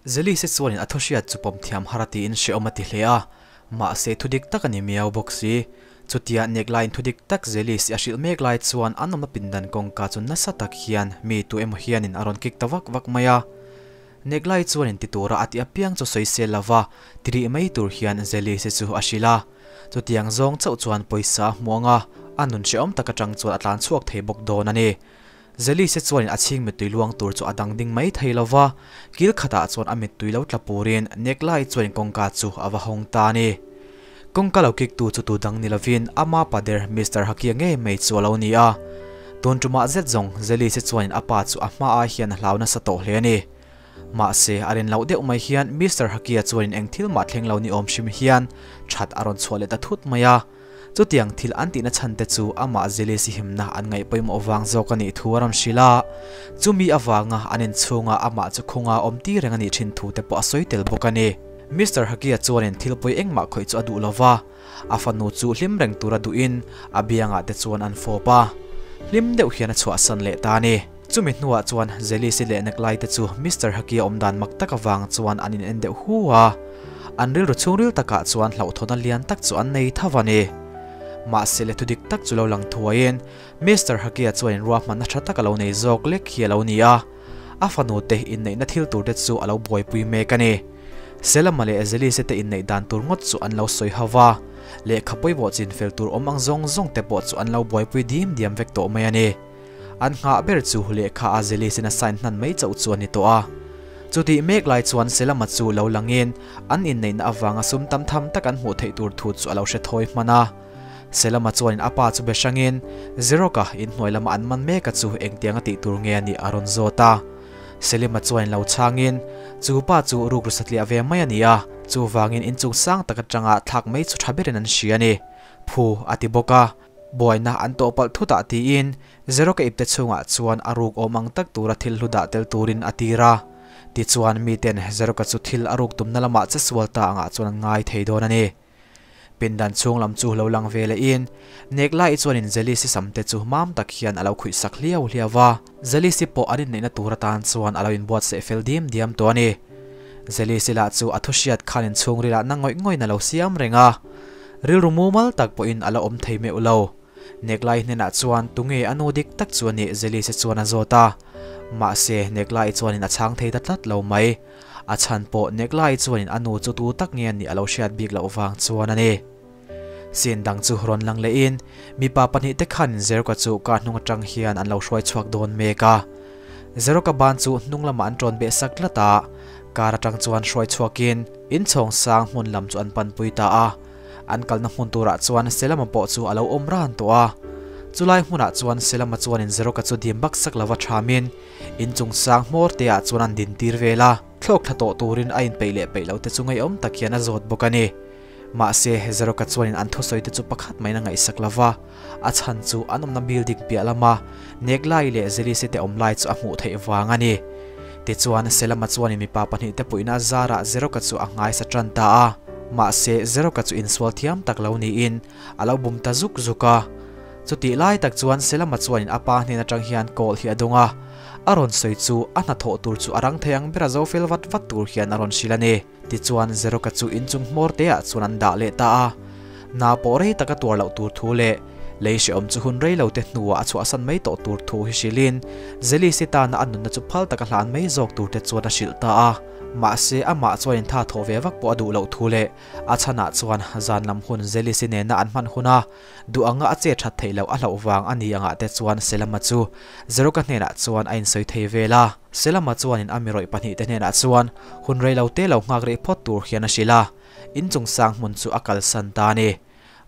Zelise chuanin a thuhriat chu pawm thiam har a tiin hrehawm a ti hle a, mahse thudik tak a ni miau bawk si. Chutia neklaiin thudik tak Zelise a hrilh mek lai chuan an awmna pindan kawngka chu nasa tak hian mi tu emaw hianin a rawn kik ta vak vak mai a. Neklai chuanin ti tura a ti apiang chu sawi sel lova ti rih mai tur hian Zelise chu a hrilh a. Chutiang zawng chauh chuan pawisa a hmu ang a, a nun hrehawm tak atang chuan a tlan chhuak thei bawk dawn a ni. Zelise chuanin a chhing mittui luang tur chu a dang ding mai thei lo va, kil khatah chuan a mittui lo tla purin Neklai chuanin kawngka chu a va hawng ta a ni. Kawngka lo kiktu chu tu dang ni lovin ama pader Mister Hakia ngei mai chu a lo ni a. Tun tumah zet zawng Zelise chuanin a pa chu a hmaah hian a hlau nasa tawh hle a ni. Mahse, a rin loh deuh mai hian Mister Hakia chuanin eng thil mah thleng lo ni awm hrim hian that a rawn chhuah leh ta thut mai a. Chutiang thil an tihna chhan te chu amah Zelesi himna an ngaih pawimawh vang zawk a nih thu a rawn hrilh a, chumi avanga an inchhunga amah chu khunga awm tir reng a nih thin thu te pawh a sawi tel bawk a ni. Mister Hakia chuanin thil pawi engmah khawih chu a duh lo va, a fanu chu hlim reng tura duhin a biangah te chuan an fawp a, hlim deuh hian a chhuahsan leh ta a ni. Chumi hnuah chuan Zelisi leh Neklai te chu Mister Hakia awmdan mak tak avang chuan an in en deuh hu a, an rilru chhungril takah chuan hlauhthawna lian tak chu an nei tho a ni. Mahse le thudik tak chu lo lang thuaiin Mister Hakia chuan inruahmanna tha tak a lo nei zawk lek hi a lo ni a, a fanu te inneihna thil tur te chu a lo buaipui mek a ni. Selama leh Zelise te inneih dan tur ngawt chu an lo sawi ho va, lehkha pawimawh chinfel tur awm ang zawng zawng te pawh chu an lo buaipui dim diam vek tawh mai a ni. An nghah ber chu lehkha a Zelis-in a sign hnan mai chauh chu a ni tawh a. Chutih mek lai chuan Selama chu lo langin an inneihna avanga sum tam tham tak an hmuh theih tur thu chu a lo hre thawi hman a. Selama chuanin a pa chu be hrangin Zeroka inhnuai lama an man mek a chu engtianga tih tur nge a nih a rawn zawt a. Selima chuanin lo chhangin chu pa chu rukru satliah ve mai a ni a, chuvangin inchung sang tak atanga thlak mai chu tha berin an hria a ni, phu a ti bawk a. Buaina an tawh palh thut ah tiin Zeroka ipte chhungah chuan a ruk awm ang tak tura thil hlu dah tel turin a tir a. Tichuan miten Zeroka chu thil a ruk tumna lamah che sual ta angah chuan an ngai thei dawn a ni. Pindan chhung lam chu lo lang ve lehin Neklai chuanin Zelisi samte chu mam tak hian a lo khuih sak hliau hliau va. Zelisi pawh an inneihna tur atan chuan a lo inbuatsaih fel dim diam tawh a ni. Zelisi lah chu a thuhriat khan inchhungrilah na ngawih ngawih na lo siam reng a. Rilru mumal tak pawhin a la awm thei meuh lo. Neklai hnenah chuan tunge a nu dik tak chu a nih Zelise chuan a zawt a. Mahse, Neklai chuanin a chhang thei ta tlat lo mai. A chhan pawh Neklai chuanin a nu chu tu tak nge a nih a lo hriat bik loh vang chuan a ni. Sin dang chu rawn lang lehin mipa pahnihte khanin Zeroka chu kar hnung atang hian an lo hruai chhuak dawn mek a. Zeroka ban chu hnung lamah an ṭawn beh sak tlat a, kar atang chuan hruai chhuakin inchhawng sang hmun lam chu an panpui ta a. An kalna hmun turah chuan Selama pawh chu a lo awm ran tawh a. Chulai hmunah chuan Selama chuanin Zeroka chu dim bak sak lova thamin inchung sang hmawr te ah chuan an din tir vel a. Thlawk thla tawh turin a inpeih leh peih lo te chu ngeiawm tak hian a zawt bawk a ni. Mahse, Zeroka chuanin an thusawi te chu pakhat maiin a ngaihsak lova, a chhan chu an awmna building piah lama Neklai leh Zelise te awm lai chu a hmuh theih vang a ni. Tichuan, Selama chuanin mipa pahnihte puihna a zarah Zeroka chu a nghaisa tan ta a. Mahse, Zeroka chu insual thiam tak lo niin a lo bum ta zuk zuk a. Chutih lai tak chuan Selama chuanin a pa hnen atang hian call hi a dawng a, a rawn sawi chu a hnathawh tur chu a rang thei ang bera zo fel vat vat tur hian a rawn hrilh a ni. Tichuan Zeroka chu inchung hmawr te ah chuan an dah leh ta a, na pawh rei taka tuar loh tur thu leh lei hrehawm chu hun rei lo te hnuah a chhuahsan mai tawh tur thu hi hrilhin Zelisi tana a nunna chu phal taka hlan mai zawk tur te chuan a hrilh ta a. Mahse amah chuan intha thawh ve vak pawh a duh loh thu leh a chhanah chuan zan lam hun Zelisi nena an hman huna Duh anga a che that theih loh a hlauh vang a ni angah te chuan Selama chu Zeroka hnenah chuan a insawi thei vel a. Selama chuanin a mirawih pahnihte hnenah chuan hun rei lo te lo nghak rih phawt tur hian a hrilh a, inchung sang hmun chu a kalsan ta a ni.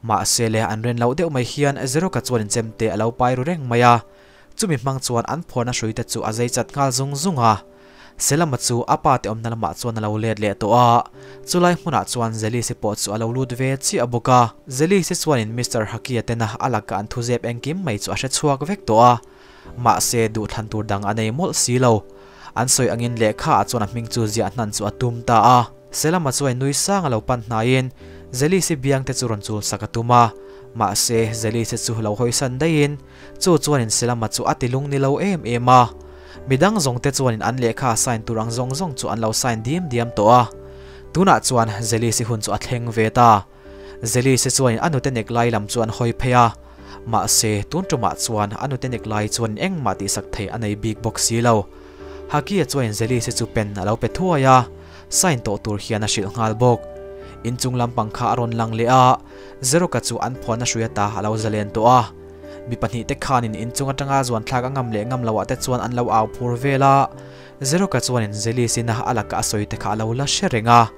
Mahse le an ren loh deuh mai hian Zeroka chuanin chemte a lo pai ru reng mai a, Chumi hmang chuan an phuarna hruite chu a zei chat nghal zung zung a. Selama chu a pa te awmna lamah chuan a lo let leh tawh a, chulai hmunah chuan Zelise pawh chu a lo lut ve chiah bawk a. Zelise chuanin Mister Hakia tena a laka an thuzep engkim mai chu a hre chhuak vek tawh a, mahse duhthlan tur dang a nei mawlh si lo. An sawi angin lehkha ah chuan a hming chu ziah hnan chu a tum ta a. Selama chuan nui sang a lo pan hnaiin Zelise biang te chu rawn chul sak a tum a, mahse Zelise chu lo hawisan daihin Chu chuanin Selama chu a ti lung ni lo em em a. Midang zawng te chuanin an lehkha sign tur ang zawng zawng chu an lo sign diam diam tawh a. Tunah chuan Zelis-i hun chu a thleng ve ta. Zelis-i chuanin a nute nek lai lam chu an hawi phei a. Mahse, tun tumah chuan a nute nek lai chuanin engmah tihsak theih a nei bik bawk si lo. Hakia chuanin Zelis-i chu pen a lo pe thuai a, sign tawh tur hian a hrilh nghal bawk. Inchung lampang kha a rawn lang leh a, Zeroka chu an phuan a hrui ata a lo zalen tawh a. Mi pahnihte khanin inchung atanga zuan thlak a ngam leh ngam loh ah te chuan an lo au phur vel a, Zeroka chuanin Zelis-in a laka a sawi te kha a lo la hre reng a.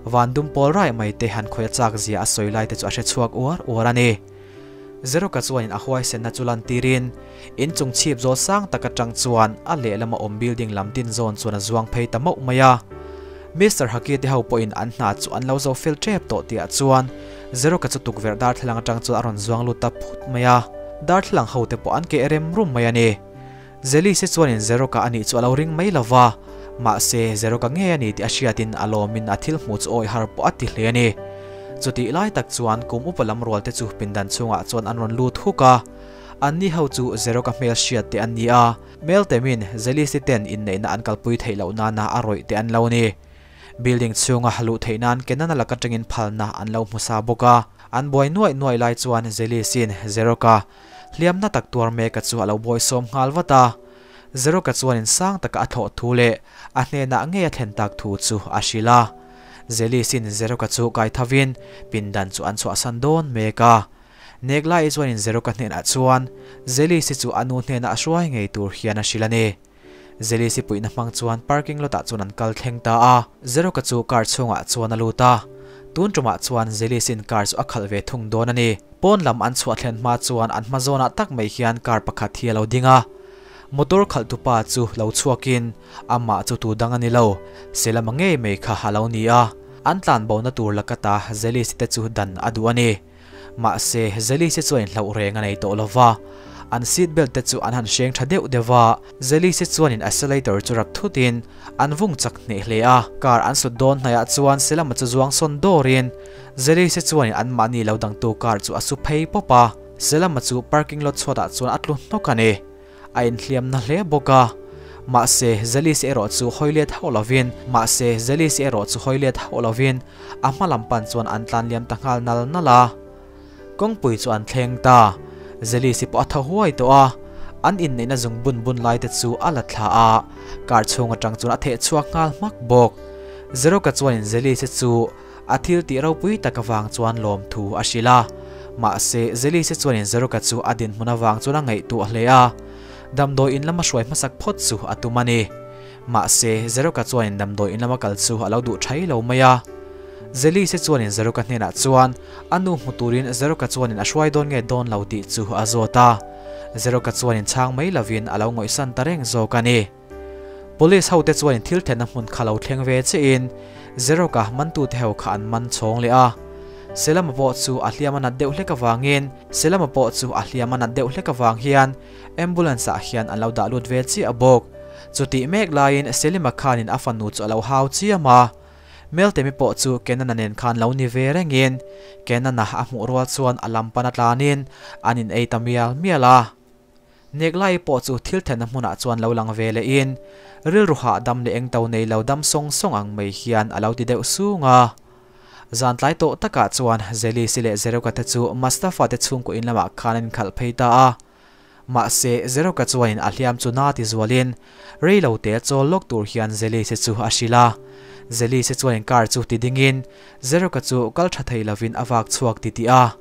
Van dum pawl raih mai te han khawi a chak zia a sawi lai te chu a hre chhuak uar uar a ni. Zeroka chuanin a huaisenna chu lantirin inchung chhip zawl sang tak atang chuan a lehlama awm building lam tin zawn chuan a zuang phei ta mauh mai a. Mister Haki te ho pawhin an hna chu an lo zo fel tep tawh tihah chuan Zeroka chu tukverh darthlalang atang chuan a rawn zuang lut ta phut mai a, darthlalang ho te pawh an keh rem rum mai a ni. Zelise chuanin Zeroka a nih chu a lo ring mai lo va, mahse Zeroka ngei a ni tih a hriatin a lawmin a thil hmuh chu awih har pawh a ti hle a ni. Chutih lai tak chuan kum upa lam rual te chu pindan chhungah chuan an rawn lut huk a, anni ho chu Zeroka hmel hriat te an ni a, Meltemin Zelise ten inneihna an kalpui theih loh nana a rawih te an lo ni. Building chhunga luh theih nan Kenana lak atangin phalna an lo hmu sa bawk a, an buai nuaih nuaih lai chuan Zelisin Zeroka hliamna tak tuar meka chu a lo bawisawm nghal vat a. Zeroka chuanin sang taka a thlawh thu leh a hnenah ngei a thlen tak thu chu a hrilh a. Zelisin Zeroka chu kaithavin pindan chu an chhuahsan dawn mek a. Neglai chuanin Zeroka hnenah chuan Zelisi chu a nu hnenah a hruai ngei tur hian a hrilh a ni. Zelisi puihna hmang chuan parking lot ah chuan an kal thleng ta a. Zeroka chu car chhungah chuan a lut a. Tun tumah chuan Zelisi'n car chu a khalh ve thung dawn a ni. Pawn lam an chhuah thlen hma chuan an hma zawnah tak mai hian car pakhat hi a lo ding a. Motor khalhtupa chu lo chhuakin amah chu tu dang a ni lo, Selama ngei mai kha a lo ni a. An tlanbona tur lakata Zelisi te chu dan a duh a ni. Mahse, Zelise chuan inhlauh reng a nei tawh lo va, an seat belt te chu an han hreng tha deuh deuh va. Zelise chuanin accelerator chu rap thutin an vung chak hneh hle a. Car an sut dawn hnaiah chuan Selama chu zuang sawn dawrin Zelise chuanin anmahni lo dangtu car chu a su phei pawp a. Selama chu parking lot chhuatah chuan a tlu hnawk a ni. A inhliamna hle bawk a. Mahse, Zelis erawh chu hawi let hauh lovin, mahse, Zelis erawh chu hawi let hauh lovin a hma lam pan chuan an tlan liam ta nghal nal nal a. Kawngpui chu an thleng ta. Zelis hi pawh a thaw huai tawh a. An inneihna zung bun bun lai te chu a la thla a, car chhung atang chuan a theh chhuak nghal hmak bawk. Zeroka chuanin Zelis hi chu a thil tih ropui tak avang chuan lawmthu a hrilh a. Mahse, Zelise chuanin Zeroka chu a dinhmun avang chuan a ngaihtuah hle a. Damdawi in lama hruai hmasak phawt chu a tum a ni. Mahse, Zeroka chuanin damdawi in lama kal chu a lo duh thai lo mai a. Zelise chuanin Zeroka hnenah chuan a nu hmu turin Zeroka chuanin a hruai dawn nge dawn lo tih chu a zawt a. Zeroka chuanin chhang mai lovin a lo ngawihsan ta reng zawk a ni. Police hote chuanin thil thenna hmun kha lo thleng ve chiahin Zeroka mantute ho kha an man chhawng leh a. Selama pawh chu a hliam a nat deuh hlek avangin Selama pawh chu a hliam a nat deuh hlek avang hian ambulance ah hian an lo dah lut ve chiah bawk. Chutih mek laiin Selima khanin a fanu chu a lo hau chiam a. Meltemi pawh chu Kenana nen khan lo ni ve rengin Kenana a hmuh rual chuan a lam pan a tlanin an in ei ta mial mial a. Neglai pawh chu thil thenna hmunah chuan lo lang ve lehin rilru hahdam leh engto nei lo dam sawng sawng ang mai hian a lo ti deuh sung a. Zan tlai tawh takah chuan Zelisi leh Zeroka te chu Mustafa te chhungkaw in lamah khan an inkhalh phei ta a. Mahse, Zeroka chuanin a hliam chu na ti zualin rei lo te chawl lawk tur hian Zelisi chu a hrilh a. Zelisi chuanin car chu ti dingin Zeroka chu kal tha thei lovin a vak chhuak titih a.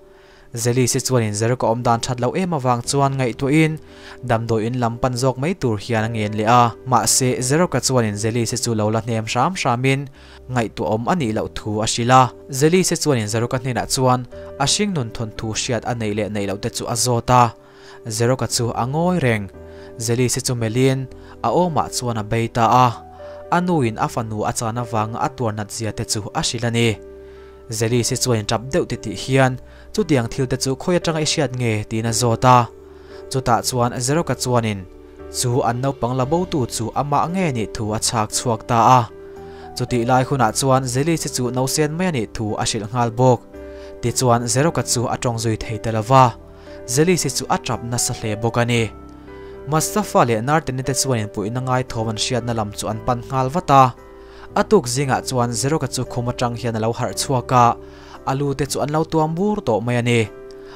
Zelise chuanin Zeroka awm dan that loh em avang chuan ngaihtuahin damdawi in lam pan zawk mai tur hian a ngen leh a. Mahse, Zeroka chuanin Zelise chu lo la hnem hram hramin ngaihtuahawm a nih loh thu a hrilh a. Zelise chuanin Zeroka hnenah chuan a hringnun thawnthu hriat a neih leh neih loh te chu a zawt a. Zeroka chu a ngawi reng. Zelise chu melhin a awmah chuan a bei ta a. A nuin a fanu a chan avanga a tuar nat zia te chu a hrilh a ni. Zelise chuan tap deuh ti tih hian chutiang thil te chu khawi atanga i hriat nge tiin a zawt a. Chutah chuan Zeroka chuanin chu an naupang la bo tu chu amah nge nih thu a chhak chhuak ta a. Chutih lai hunah chuan Zelise chu nausen mai a nih thu a hrilh nghal bawk. Tichuan Zeroka chu a tawng zui thei ta lo va, Zelise chu a tap nasa hle bawk a ni. Mustafa leh Narteni te chuan inpuihna ngai thawm an hriatna lam chu an pan nghal vat a. A tuk zingah chuan Zeroka chu khum atang hian a lo harh chhuak a, a lu te chu an lo tuam bur tawh mai a ni.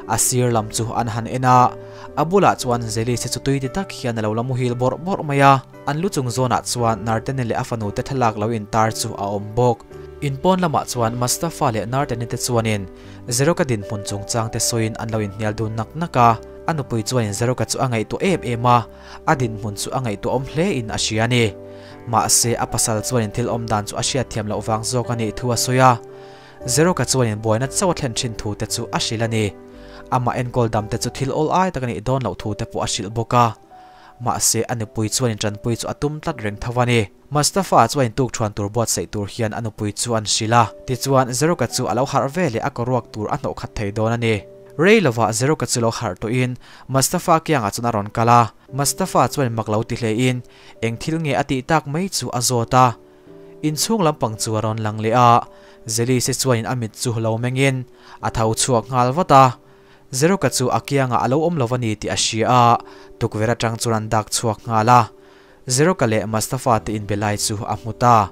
A sir lam chu an han en a, a bulah chuan Zelise chu tui ti tak hian a lo la muhil bawrh bawrh mai a. An lu chung zawnah chuan Narteni leh a fanu te thlalak lo intar chu a awm bawk. In pawn lamah chuan Mustafa leh Narteni te chuanin Zeroka dinhmun chungchang te sawiin an lo inhnial dun nak nak a. A nupui chuanin Zeroka chu a ngaihtuah em em a, a dinhmun chu a ngaihtuahawm hle in a hria a ni. Mahse, a pasal chuanin thil awm dan chu a hriatthiam loh vang zawk a nih thu a sawi a. Zeroka chuanin buaina chauh a thlen thin thu te chu a hrilh a ni. Amah enkawl dam te chu thil awl ai tak a nih dawn loh thu te pawh a hrilh bawk a. Mahse, a nupui chuanin tanpui chu a tum tlat reng tho a ni. Mustafa chuan intukṭhuan tur buatsaih tur hian a nupui chu an hrilh a, tichuan Zeruka chu a lo harh ve leh a kawruak tur a hnawh khat thei dawn a ni. Rei lovah Zeruka chu lo harh tawhin Mustafa kiangah chuan a rawn kal a, Mustafa chuan mak lo ti hlein eng thil nge a tih tak mai chu a zawt a. Inchhung lampang chu a rawn lang leh a, Zelise chuanin a mit chu lo mengin a tho chhuak nghal vat a. Zeruka chu a kiangah a lo awm lo a ni tih a hria a, tukverh atang chuan an dak chhuak nghal a. Zeroka leh Mustafa te inbe lai chu a hmu ta.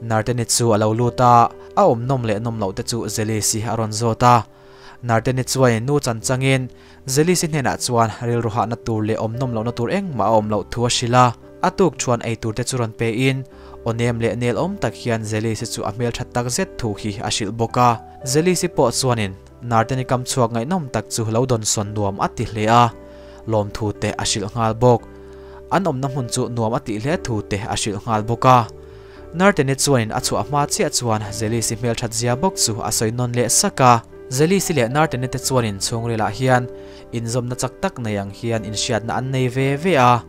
Narteni chu a lo lut a, a awm nawm leh nawm loh te chu Zelisi a rawn zawt a. Narteni chuan nu chan changin Zelisi hnenah chuan rilru hahna tur leh awm nawm lohna tur engmah a awm loh thu a hrilh a. A tuk chuan ei tur te chu rawn pe in aw nem leh nel awm tak hian Zelisi chu a hmelthat tak zet thu hi a hrilh bawk a. Zelisi pawh chuanin Narteni kam chhuak ngaihnawm tak chu lo dawnsawn nuam a ti hle a, lawmthu te a hrilh nghal bawk. An awmna hmun chu nuam a tih hle thu te a hrilh nghal bawk a. Narteni chuanin a chhuah hma chiah chuan Zelisi hmelthat zia bawk chu a sawi nawn leh sak a. Zelisi leh Narteni te chuanin chhungrilah hian inzawmna chak tak nei ang hian inhriatna an nei ve ve a.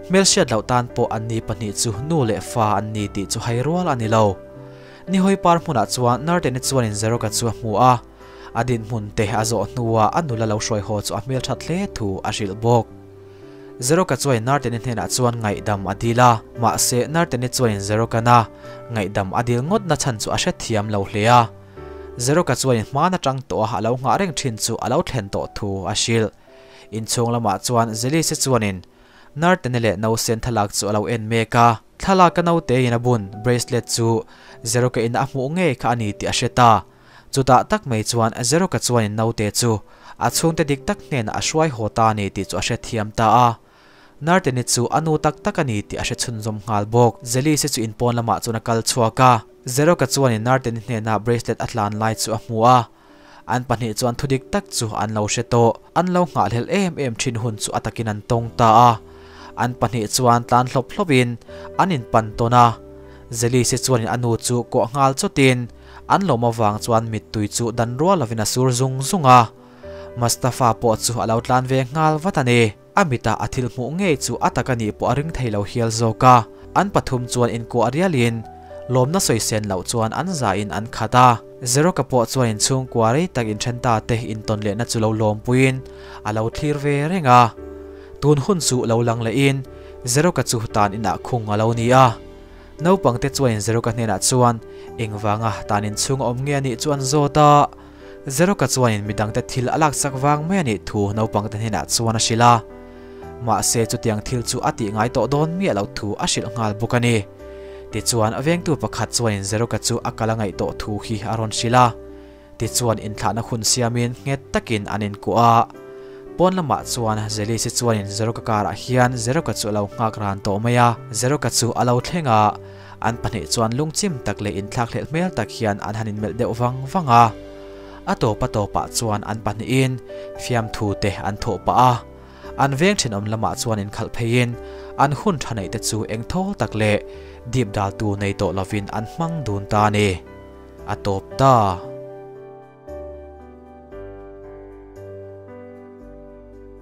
Hmelhriat loh tan pawh anni pahnih chu nu leh fa an ni tih chu hai rual a ni lo. Nihawi par hmunah chuan Narteni chuanin Zeroka chu a hmu a. A dinhmun te a zawh hnuah a nula lo hruai haw chu a hmelthat hle thu a hrilh bawk. Zeroka chuanin Narteni hnenah chuan ngaihdam a dil a, mahse Narteni chuanin Zerokana ngaihdam a dil ngawt na chhan chu a hrethiam lo hle a. Zeroka chuanin hmaan atang tawh a a lo nghah reng thin chu a lo thlen tawh thu a hrilh. Inchhung lamah chuan Zelise chuanin Narteni leh Nausen thlalak chu a lo en mek a. Thlalak a naute in a bun bracelet chu Zeroka in a hmuh ngei kha a ni tih a hre ta. Chutah tak mai chuan Zeroka chuanin naute chu a chhungte dik tak hnenah a hruai haw ta a ni tih chu a hrethiam ta a. Narteni chu a nu tak tak a ni tih a hre chhunzawm nghal bawk. Zelise chu inpawn lamah chuan a kal chhuak a. Zeroka chuanin Narteni hnena bracelet a tlan lai chu a hmu a. An pahnih chuan thudik tak chu an lo hre tawh. An lo nghahhlelh em em thin hun chu a takin an tawng ta a. An pahnih chuan tlan hlawp hlawpin an inpan tawn a. Zelise chuanin a nu chu kuah nghal chawtin An lawm avang chuan mittui chu dan rual lovin a sur zung zung a. Mustafa pawh chu a lo tlan ve nghal vat a ni. A mitah a thil hmuh ngei chu a tak a nih pawh a ring thei lo hial zawk a. An pathum chuan inkuah rialin lawmna sawi sen loh chuan an zahin an khat a. Zeroka pawh chuan inchhungkua rei tak inthen ta te intawn lehna chu lo lawmpuiin a lo thlir ve reng a. Tun hun chu lo lang lehin Zeroka chu tan inah khung a lo ni a. Naupangte chuanin Zeroka hnenah chuan engvanga tan inchhung a awm nge a nih chu an zawt a. Zeroka chuanin midangte thil a laksak vang mai a nih thu naupangte hnenah chuan a hrilh a. Mahse chutiang thil chu a tih ngai tawh dawn miah loh thu a hrilh nghal bawk a ni. Tichuan vengtu pakhat chuanin Zeroka chu a kal a ngaih tawh thu hi a rawn hrilh a. Tichuan inthlahna hun siamin nghet takin an inkuah a. Pawn lamah chuan Zelise chuanin Zeroka karah hian Zeroka chu a lo nghak ran tawh mai a. Zeroka chu a lo thleng a, an pahnih chuan lungchim tak leh inthlakhlelh hmel tak hian an han inmelh deuh vang vang a. A tawp a tawpah chuan an pahnihin fiamthu te an thawh pah a. An veng thenawm lamah chuan inkhalh pheiin an hun tha neih te chu engthawl tak leh dip daltu nei tawh lovin an hmang dun ta a ni. A tawp ta.